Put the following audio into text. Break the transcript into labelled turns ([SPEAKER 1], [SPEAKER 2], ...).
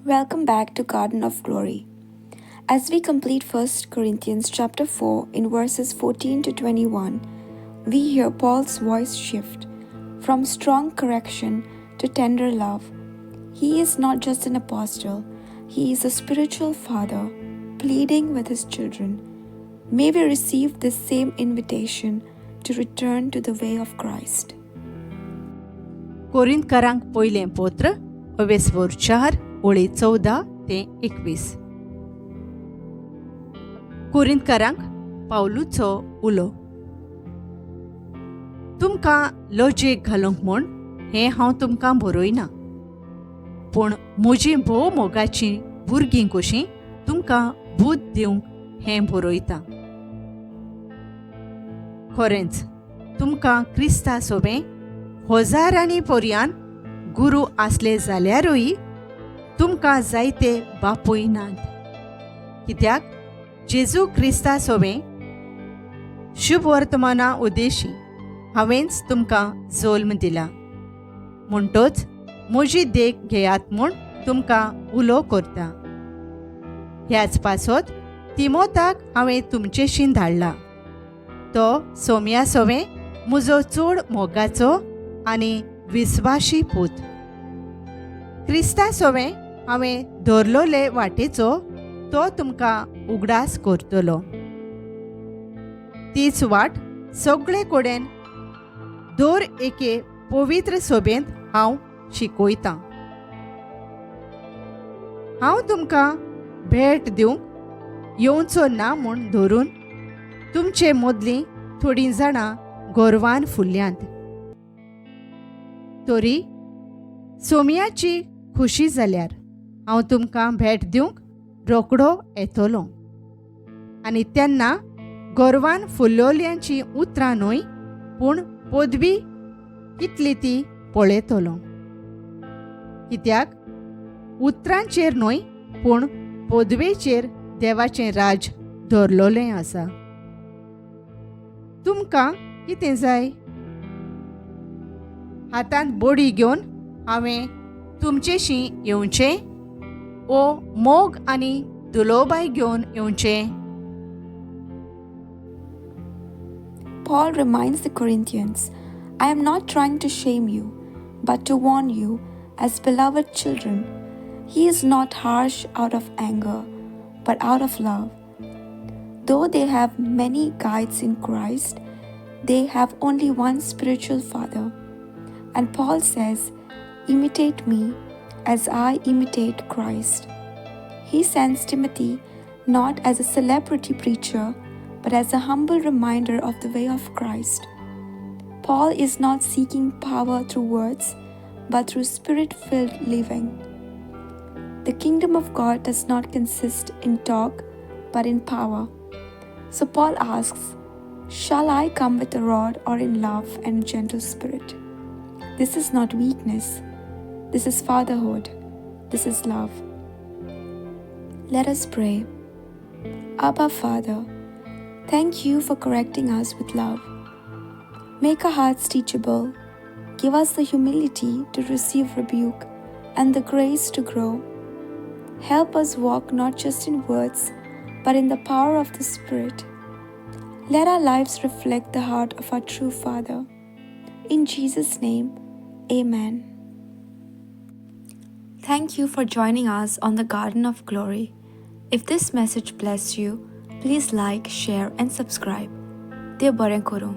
[SPEAKER 1] Welcome back to Garden of Glory. As we complete 1 Corinthians chapter 4 in verses 14 to 21, we hear Paul's voice shift from strong correction to tender love. He is not just an apostle, he is a spiritual father pleading with his children. May we receive this same invitation to return to the way of Christ.
[SPEAKER 2] कोरिंतकारांक पयलें पत्र अवेस्वोर 4 ओळी 14 ते 21. कोरिंतकारांक पावलूचो उलो. तुमकां लजेक घालूंक म्हूण हें हांव तुमकां बरयना, पूण म्हजीं भोव मोगाचीं भुरगीं कशीं तुमकां बूद दिवंक हें बरयता. खरेंच तुमकां क्रिस्ता सोबें हजारांनी पर्यान गुरू आसले जाल्यारूय तुमकां जायते बापूय नात, कित्याक जेजू क्रिस्ता सोबें शुभ वर्तमाना उद्देशी हांवेंच तुमकां जल्म दिला. म्हणटोच म्हजी देख घेयात म्हूण तुमकां उलो करता. ह्याच पासत तिमोताक हांवें तुमचेशीं धाडला. तो सोम्या सोवें म्हजो चड मोगाचो आनी विस्वाशी पूत. क्रिस्ता सोवें हांवें धरलोले वाटेचो तो तुमकां उगडास करतलो. तीच वाट सगळे कडेन दर एके पवित्र सोबेंत हांव शिकयतां. हांव तुमकां भेट दिवंक येवचो ना म्हूण धरून तुमचे मदलीं थोडीं जाणां गर्वान फुल्ल्यांत. तरी सोम्याची खुशी जाल्यार हांव तुमकां भेट दिवंक रोकडो येतलो, आनी तेन्ना गर्वान फुल्लोल्यांची उतरां न्हय पूण पदवी कितली ती पळयतलो. कित्याक उतरांचेर न्हय पूण पदवेचेर देवाचें राज धरलोलें आसा. तुमकां कितें जाय? हातांत बोडी घेवन हांवें तुमचेशी येवचें ओ मोग आनी दुलोबाय घेवन येवचें?
[SPEAKER 1] Paul reminds the Corinthians, I am not trying to shame you, but to warn you as beloved children. He is not harsh out of anger, but out of love. Though they have many guides in Christ, they have only one spiritual father. And Paul says, imitate me as I imitate Christ. He sends Timothy not as a celebrity preacher, but as a humble reminder of the way of Christ. Paul is not seeking power through words, but through spirit-filled living. The kingdom of God does not consist in talk, but in power. So Paul asks, shall I come with a rod or in love and gentle spirit? This is not weakness. This is fatherhood. This is love. Let us pray. Abba Father, thank you for correcting us with love. Make our hearts teachable. Give us the humility to receive rebuke and the grace to grow. Help us walk not just in words, but in the power of the Spirit. Let our lives reflect the heart of our true Father. In Jesus' name, Amen. Thank you for joining us on the Garden of Glory. If this message blessed you, please like, share and subscribe. Dev बरें करूं.